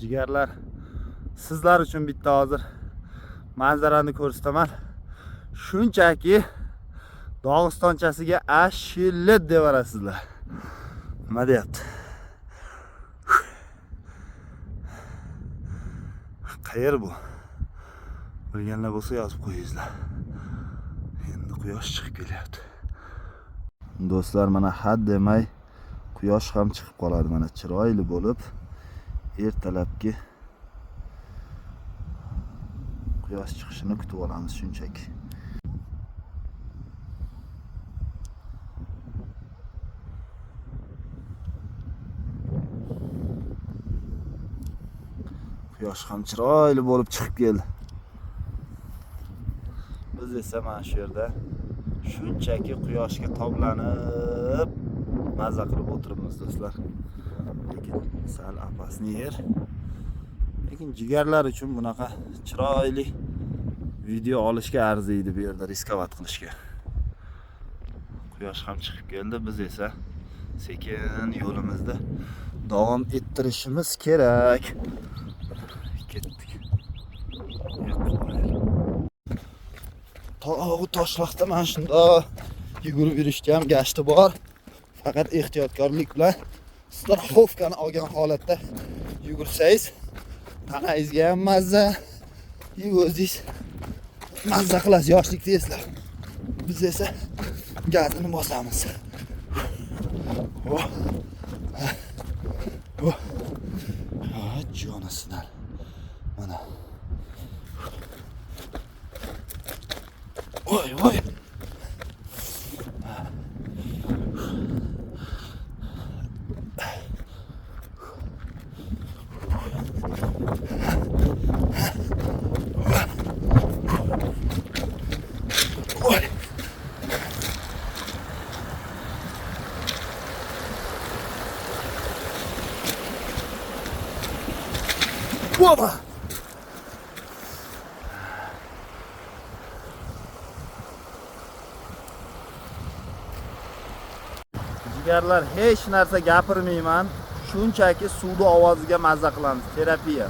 Jigarlar, sizlar uchun bitta hozir manzarani ko'rsataman. Shunchaki Dog'istonchasiga ashillet devorasizlar. Nima deyapti? Qayer bu? Bilganlar bo'lsa yozib qo'yingizlar. Endi quyosh chiqib kelyapti. Do'stlar, mana had demay quyosh ham chiqib qoladi, mana chiroyli bo'lib ertalabki quyosh chiqishini kutib olamiz shunchaki. Quyosh ham chiroyli bo'lib chiqib keldi. Biz esa mana shu yerda shunchaki quyoshga toblanib maza qilib o'tiribmiz do'stlar. Lekin sal apasni yer. Lekin jigarlar uchun bunaqa chiroyli video olishga arziydi bu yerda riskovat qilishga. Quyosh ham chiqib keldi, biz esa sekin yo'limizda davom ettirishimiz kerak. Ketdik. Tog'u toshloqda mana shundoq yugurib yurishga ham gashti bor. Faqat ehtiyotkorlik bilan страховкani olgan holatda yugursangiz tanangizga ham mazza, o'zingiz mazza qilasiz, yoshlikni eslab. Biz esa gazini bosamiz. Oh. Oh. Ha, jonisidan. Mana. Voy voy. Voy. Opa! Jigarlar, hech narsa gapirmayman. Shunchaki suvni ovoziga mazza qilamiz. Terapiya.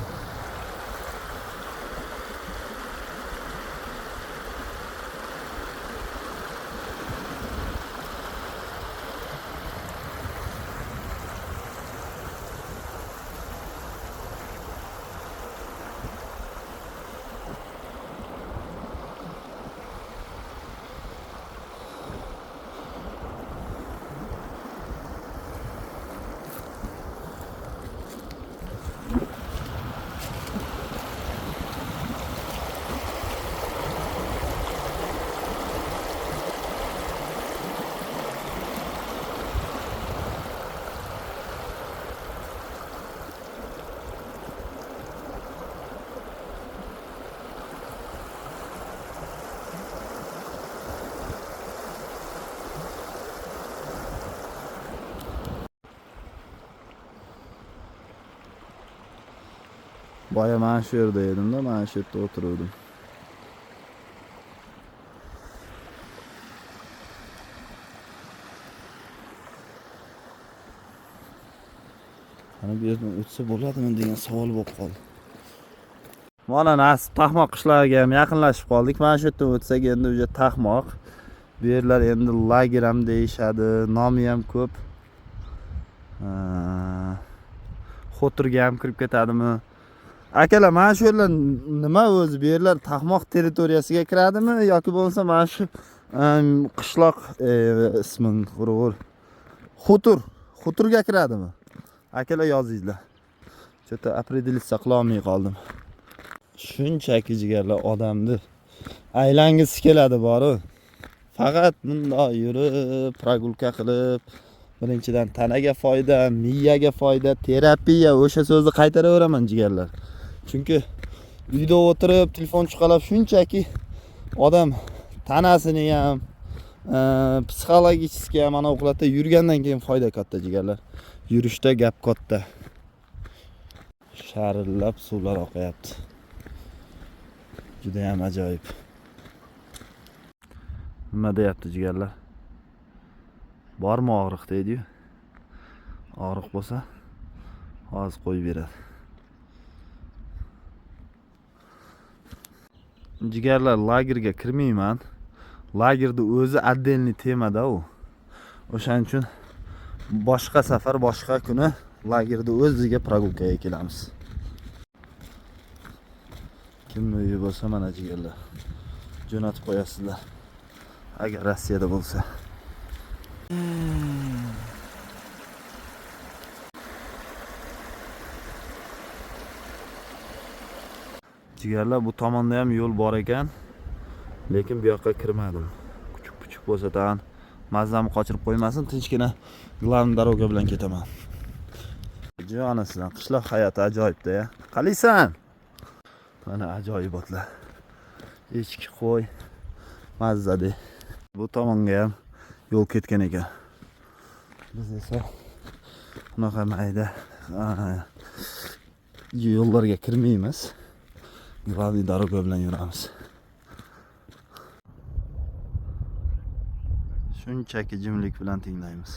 Boya mana shu yerda edimda, mana shu yerda o'tiruvdim. Mana bu yerdan o'tsa bo'ladimi degan savol bo'lib qoldi. Mana nasib Taxmoq qishlog'iga ham yaqinlashib qoldik. Mana shu yerdan o'tsak endi o'sha Taxmoq. Bu yerlar endi lager ham deyishadi, nomi ham ko'p. Xotirga ham kirib ketadimi? Akalar, mana shu yerlar nima o'zi? Bu yerlar Taxmoq territoriyasiga kiradimi yoki bo'lmasa mana shu qishloq ismi qurg'ur Xuturga kiradimi? Akalar yozinglar. Cho'ta определиться qila olmay qoldim. Shunchaki jigarlar odamni aylangisi keladi boru. Faqat bundoq yurib, прогулка qilib, birinchidan tanaga foyda, miyaga foyda, terapiya, o'sha so'zni qaytaraveraman jigarlar. Chunki uyda o'tirib telefon chuqalab shunchaki odam tanasini ham, psixologически ham ana o'qlatda yurgandan keyin foyda katta jigarlar. Yurishda gap katta. Sharillab suvlar oqayapti. Juda ham ajoyib. Nima deyapti jigarlar? Bormi og'riq deydi-yu. Og'riq bo'lsa hozir qo'yib beradi. Jigarlar, lagerga kirmayman. Lagerni o'zi отдельный temada u. O'shaning uchun boshqa safar, boshqa kuni lagerni o'ziga прогулка ga kelamiz. Kimni uyi bo'lsa, mana jigarlar, jo'natib qo'yasizlar. Agar Rossiyada bo'lsa. Jigarlar, bu tomonda ham yo'l bor ekan. Lekin bu yoqqa kirmadim. Kuchuk puchuk bo'lsa tag'in mazamni qochirib qo'ymasin, tinchgina главный дорога bilan ketaman. Jonisidan qishloq hayoti ajoyibda ya. Qalaysan? Mana ajoyibotlar. Echki, qo'y, mazzadi. Bu tomonga ham yo'l ketgan ekan. Biz esa unaqa mayda yo'llarga kirmaymiz. Главный дорога bilan yuramiz. Shunchaki jimlik bilan tinglaymiz.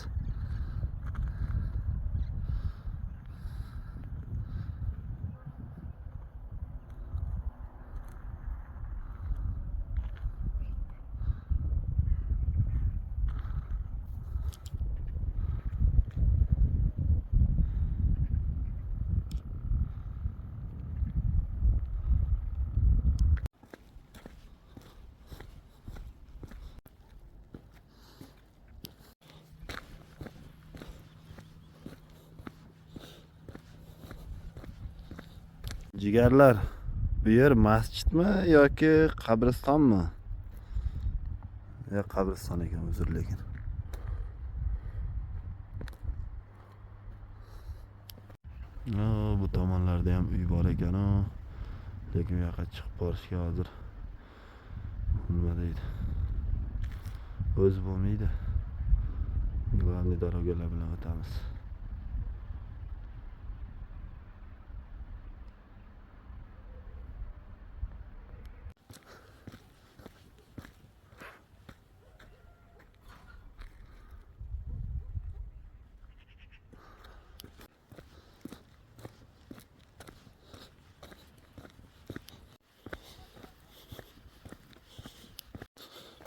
Jigarlar, bu yer masjidmi yoki qabristonmi? Ya qabriston ekan, uzr lekin. Bu tomonlarda ham uy bor ekan, lekin u yoqqa chiqib borishga hozir nima deydi? O'zi bo'lmaydi. Главный дорога lar bilan o'tamiz.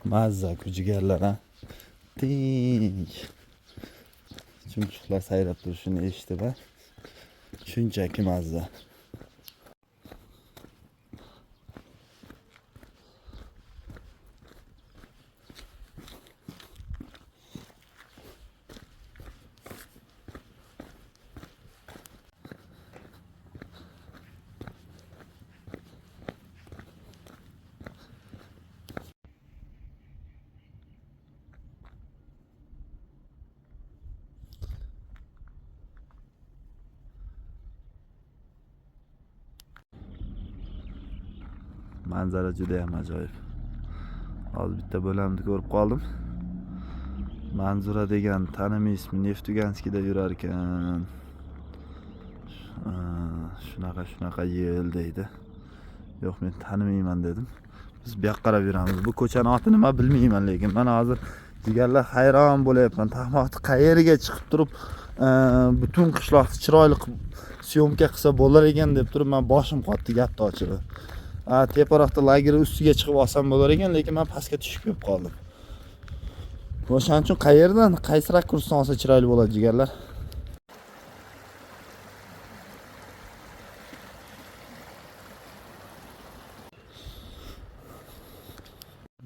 Mazza-ku jigarlar, ha. Tinch. Chumchuqlar sayrab turishini eshitib, ha. Shunchaki mazza. Manzara juda ham ajoyib. Hozir bitta bo'lamni ko'rib qoldim. Manzura degan tanimaysizmi? Neftuganskida yurar ekan. Shunaqa shunaqa yil deydi. Yo'q, men tanimayman dedim. Biz bu yoqqa qarab yuramiz. Bu ko'chani oti nima bilmayman, lekin mana hozir jigarlar hayron bo'lyapman. Taxmoqni qayerga chiqib turib, butun qishloqni chiroyli qilib syomka qilsa bo'lar ekan deb turib, men boshim qotdi gapni ochig'i. Teparoqda lager ustiga chiqib olsam bo'lar ekan, lekin men pastga tushib kelib qoldim. O'shaning uchun qayerdan, qaysi rakursdan olsa chiroyli bo'ladi jigarlar?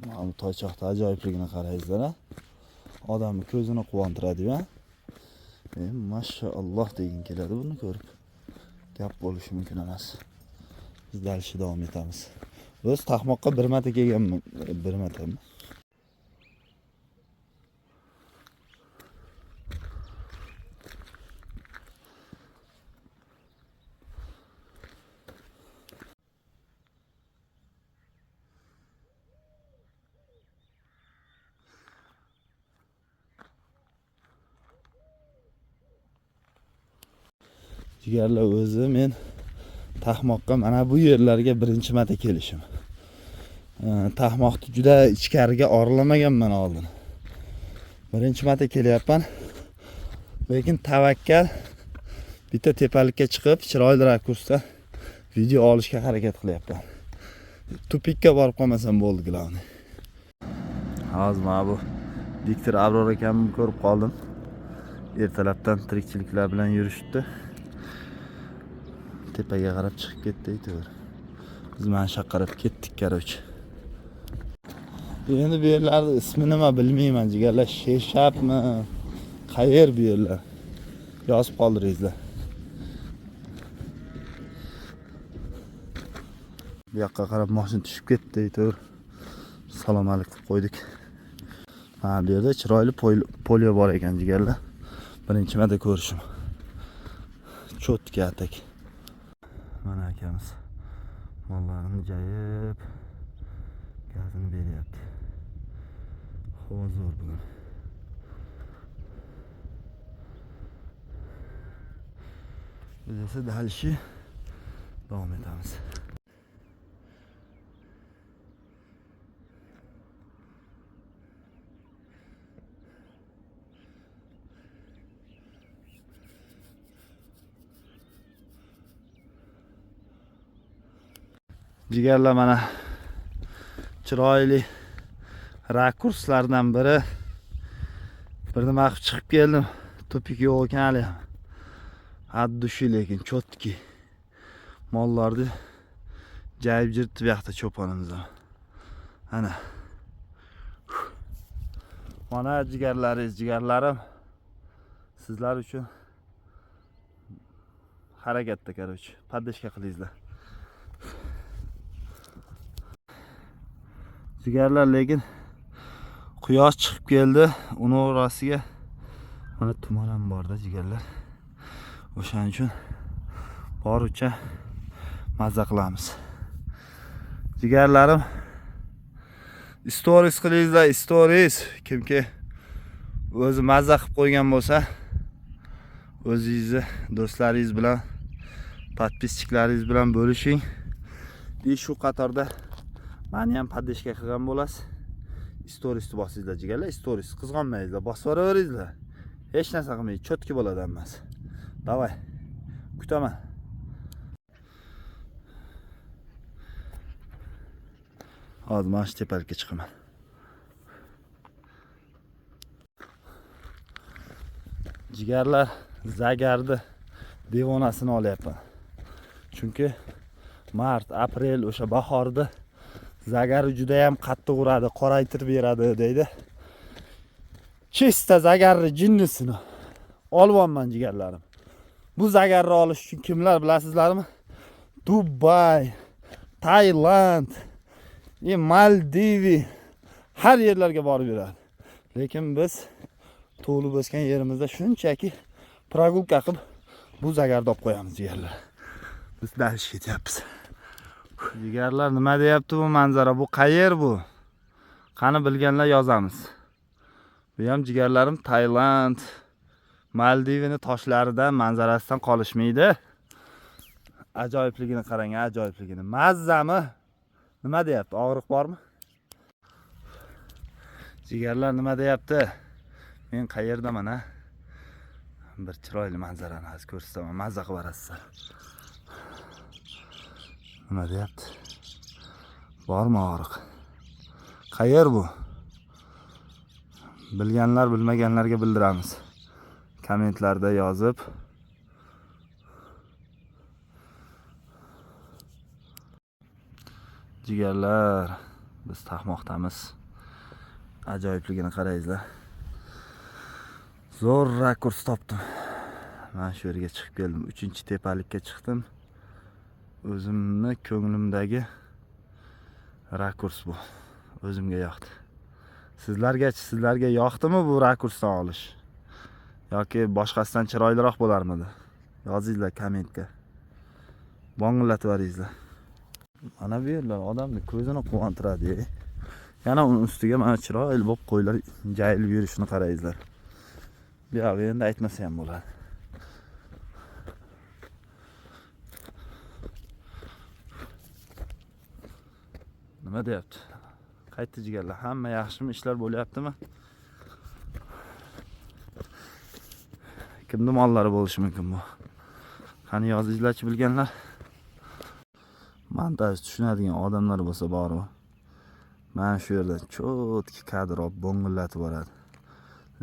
Mana bu toychoqni ajoyibligini qaraysizlar, ha? Odamni ko'zini quvontiradi-yu, ha? Mashalloh degin keladi buni ko'rib. Gap bo'lishi mumkin emas. Biz dальше davom etamiz. O'z Taxmoqqa bir marta kelganman, bir martami? Jigarlar, o'zi men Taxmoqqa mana bu yerlarga birinchi marta kelishim. Taxmoqni juda ichkariga oralamaganman oldin. Birinchi marta kelyapman. Lekin tavakkal bitta tepalikka chiqib chiroyli rakursda video olishga harakat qilyapman. Тупик ka borib qolmasam bo'ldi, главное. Hozir mana bu diktor Abror akamni ko'rib qoldim. Ertalabdan tirikchiliklar bilan yurishibdi. Tepaga qarab chiqib ketdi aytaver. Biz mana shu yoqqa qarab ketdik, короче. Endi bu yerlarni ismi nima bilmayman, jigarlar. Sheshapmi? Qayer bu yerlar? Yozib qoldiringizlar. Bu yoqqa qarab mashina tushib ketdi aytaver. Salom alik qilib qo'ydik. Mana bu yerda chiroyli поле bor ekan, jigarlar. Birinchi marta ko'rishim. Чётко atak. Mana akamiz mollarini jayib gazini beryapti. Havo zo'r bugun. Biz esa дальше davom etamiz. Jigarlar, mana chiroyli rakurslardan biri. Bir nima qilib chiqib keldim. Тупик yo'q ekan hali ham. От души, lekin чётко. Mollarni jayib jirtib yoqda cho'ponimiz ham. Ana. Mana jigarlaringiz, jigarlarim. Sizlar uchun harakatda, короче. Поддержка qilingizlar. Jigarlar, lekin quyosh chiqib keldi. Uni orasiga mana tuman ham borda, jigarlar. O'shaning uchun boricha mazza qilamiz. Jigarlarim, stories qilingizlar, stories. Kimki o'zi mazza qilib qo'ygan bo'lsa, o'zingizni do'stlaringiz bilan, подписчик laringiz bilan bo'lishing. И shu qatorda mani ham поддержка qilgan bo'lasiz. Storiesni bosingizlar, jigarlar, stories qizg'onmaysizlar, bosib yuboraveringizlar. Hech narsa qilmaydi, чётко bo'ladi hammasi. Давай. Kutaman. Hozir mana shu tepalikka chiqaman. Jigarlar, zagarni devonasini olyapman. Chunki mart, aprel, o'sha bahorda zagari juda ham qattiq uradi, qoraytirib beradi deydi. Чисто zagarni jinnisini olyapman, jigarlarim. Bu zagarni olish uchun kimlar bilasizlarmi? Dubay, Tailand, Maldivi, har yerlarga borib yuradi. Lekin biz tug'ilib o'sgan yerimizda shunchaki прогулка qilib bu zagarni olib qo'yamiz, jigarlar. Biz дальше ketyapmiz. Jigarlar, nima deyapti bu manzara? Bu qayer bu? Qani, bilganlar yozamiz. Bu ham, jigarlarim, Tailand, Maldivini toshlaridan, manzarasidan qolishmaydi. Ajoyibligini qarang, ajoyibligini. Mazzami? Nima deyapti? Og'riq bormi? Jigarlar, nima deyapti? Men qayerdaman, a? Bir chiroyli manzarani hozir ko'rsataman. Mazza qilib borasizlar. Nima deyapti? Bormi og'riq? Qayer bu? Bilganlar bilmaganlarga bildiramiz. Kommentlarda yozib. Jigarlar, biz taxmoqdamiz. Ajoyibligini qarangizlar. Zo'r rakurs topdim. Mana shu yerga chiqib keldim. Uchinchi tepalikka chiqdim. O'zimni ko'nglimdagi rakurs bu. O'zimga yoqdi. Sizlargachi, sizlarga yoqdimi bu rakursdan olish? Yoki boshqasidan chiroyliroq bo'larmidi? Yozinglar kommentga. Bong'illatib yuboringizlar. Mana bu yerlar odamni ko'zini quvontiradi. Yana uni ustiga mana chiroyli bo'lib qo'ylar jayilib yurishini qarangizlar. Bu yog'i endi aytmasa ham bo'ladi. Nima deyapti? Qaytdi, jigarlar. Hamma yaxshimi? Ishlar bo'lyaptimi? Kimni mollari bo'lishi mumkin bu? Qani, yozinglarchi bilganlar. Montaj tushunadigan odamlar bo'lsa boru, mana shu yerdan чётко kadr olib bo'ng'illatib yuboradi.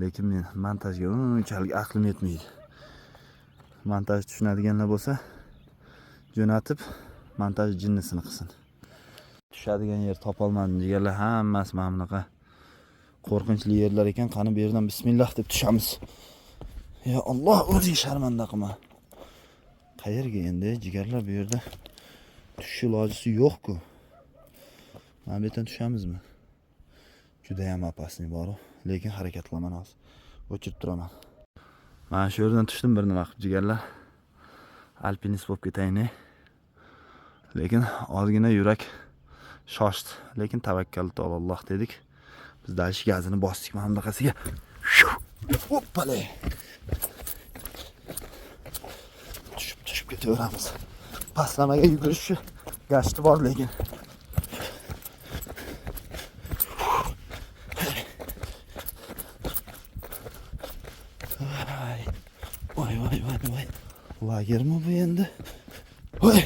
Lekin men montajga unchalik aqlim yetmaydi. Montaj tushunadiganlar bo'lsa, jo'natib montaj jinnisini qilsin. Tushadigan yer topolmadim, jigarlar, hammasi mana bunaqa qo'rqinchli yerlar ekan. Qani, bu yerdan bismillah deb tushamiz. Ya Alloh, o'zing sharmanda qilma. Qayerga endi, jigarlar, bu yerda tushish ilojisi yo'q-ku. Mana bu yerdan tushamizmi? Judayam опасный boru, lekin harakat qilaman hozir. O'chirib turaman. Mana shu yerdan tushdim bir nima qilib, jigarlar. Alpinist bo'lib ketayin. Lekin ozgina yurak shoshdi. Lekin tavakkaltu alalloh dedik. Biz дальше gazini bosdik mana bunaqasiga. Hoppale. Tushib tushib ketaveramiz. Pastlamaga yugurish gashti bor lekin. Voy voy voy voy voy. Lagermi bu endi? Voy.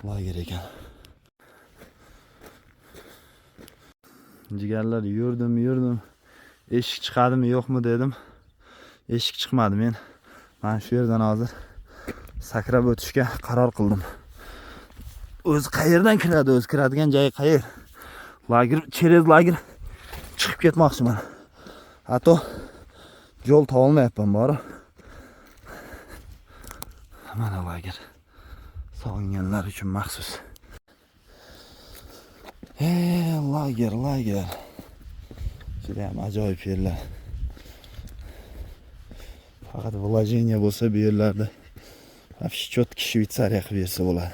Lager ekan. Jigarlar, yurdim, yurdim. Eshik chiqadimi, yo'qmi dedim. Eshik chiqmadi men. Mana shu yerdan hozir sakrab o'tishga qaror qildim. O'zi qayerdan kiradi? O'zi kiradigan joyi qayer? Lager, через lager chiqib ketmoqchiman. А то yo'l topolmayapman bori. Mana lager. Sog'inganlar uchun maxsus. Lager, lager. Juda ham ajoyib yerlar. Faqat вложение bo'lsa bu yerlarda вообще четкий Shvetsariya qilib bersa bo'ladi.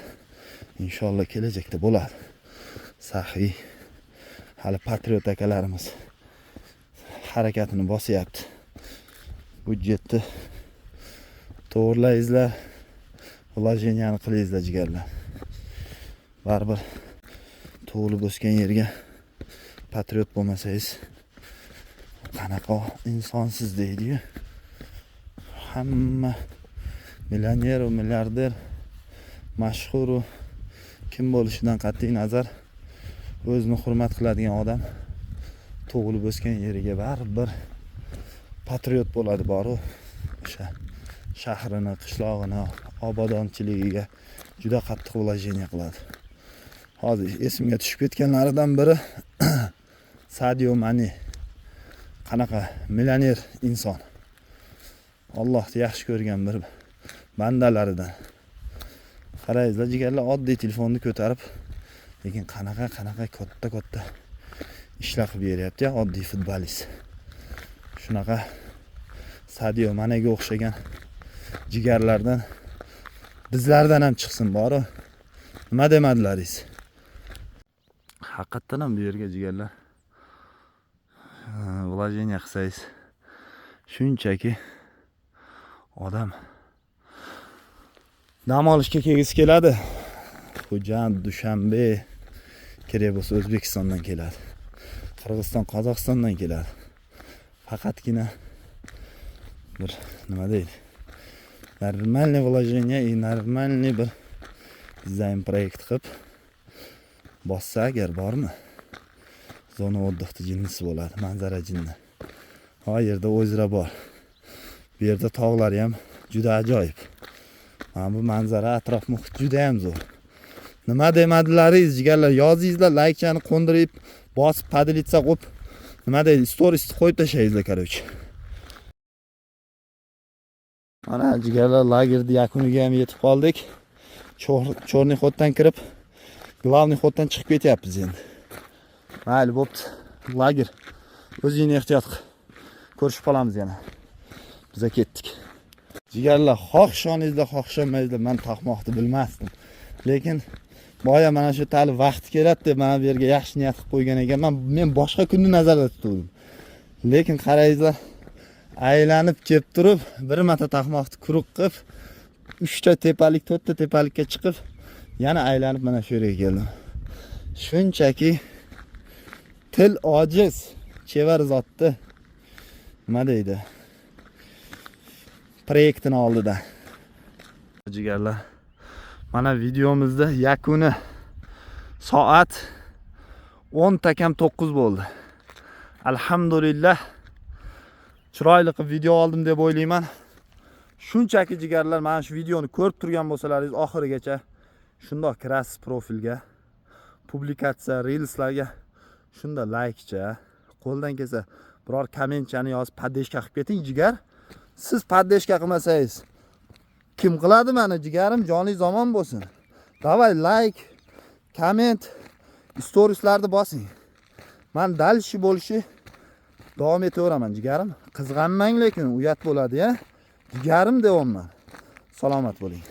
Inshaalloh kelajakda bo'ladi. Saxiy hali patriot akalarimiz harakatini bosyapti. Byudjetni to'g'irlaysizlar, вложения ni qilaysizlar, jigarlar. Baribir tug'ilib o'sgan yerga patriot bo'lmasangiz, qanaqa insonsiz deydi-yu. Hamma millioner, milliarder, mashhuru kim bo'lishidan qat'iy nazar, o'zini hurmat qiladigan odam tug'ilib o'sgan yeriga baribir patriot bo'ladi boru. O'sha shahrini, qishlog'ini obodonchiligiga juda qattiq вложение qiladi. Hozir esimga tushib ketganlaridan biri Sadio Mane. Qanaqa millioner inson. Allohni yaxshi ko'rgan bir bandalaridan. Qarangizlar, jigarlar, oddiy telefonni ko'tarib, lekin qanaqa qanaqa katta katta ishlar qilib beryapti, oddiy futbolist. Shunaqa Sadio Manega o'xshagan jigarlardan bizlardan ham chiqsin boru. Nima demadilaringiz? Haqiqatdan ham bu yerga, jigarlar, вложение qilsangiz, shunchaki odam dam olishga kelgisi keladi. Xo'jand, Dushanbe kerak bo'lsa O'zbekistondan keladi. Qirg'iziston, Qozog'istondan keladi. Faqatgina bir nima deydi? Нормальный вложение и нормальный bir dizayn proyekt qilib bossa agar bormi? Зона отдых ni jinnisi bo'ladi, manzara jinni. Ha yerda озеро bor. Bu yerda tog'lari ham juda ajoyib. Mana bu manzara, atrof muhit juda ham zo'r. Nima demadilaringiz, jigarlar, yozingizlar, laykchani qo'ndirib, bosib, поделиться qo'yib, nima deydi, storiesni qo'yib tashlaysizlar, короче. Mana, jigarlar, lagerni yakuniga ham yetib qoldik. Черный ход dan kirib, главный ход dan chiqib ketyapmiz endi. Mayli, bo'pti. Lager. O'zingni ehtiyot qil. Ko'rishib qolamiz yana. Biza ketdik. Jigarlar, xoh ishoningizlar, xoh ishonmaysizlar, men taxmoqni bilmasdim. Lekin boya mana shu tali vaqti keladi deb mana bu yerga yaxshi niyat qilib qo'ygan ekanman. Men boshqa kunni nazarda tutgandim. Lekin qarangizlar, aylanib kelib turib, bir marta taxmoqni quruq qilib, uchta tepalik, to'rtta tepalikka chiqib, yana aylanib mana shu yerga keldim. Shunchaki til ojiz chevar zotni nima deydi? Proyektini oldida. Jigarlar, Mana videomizda yakuni. Soat 9:50 bo'ldi. Alhamdulillah, chiroyli qilib video oldim deb o'ylayman. Shunchaki, jigarlar, mana shu videoni ko'rib turgan bo'lsalaringiz oxirigacha, shundoq kirasiz profilga, publikatsiya, reelslarga, shunda laykcha, qo'ldan kelsa biror kommentchani yozib, поддержка qilib keting, jigar. Siz поддержка qilmasangiz, kim qiladi mani, jigarim? Joningiz omon bo'lsin. Давай, layk, komment, storieslarni bosing. Man дальше bo'lishi davom etaveraman, jigarim. Qizg'anmang lekin, uyat bo'ladi ya, jigarim, deyapman. Salomat bo'ling.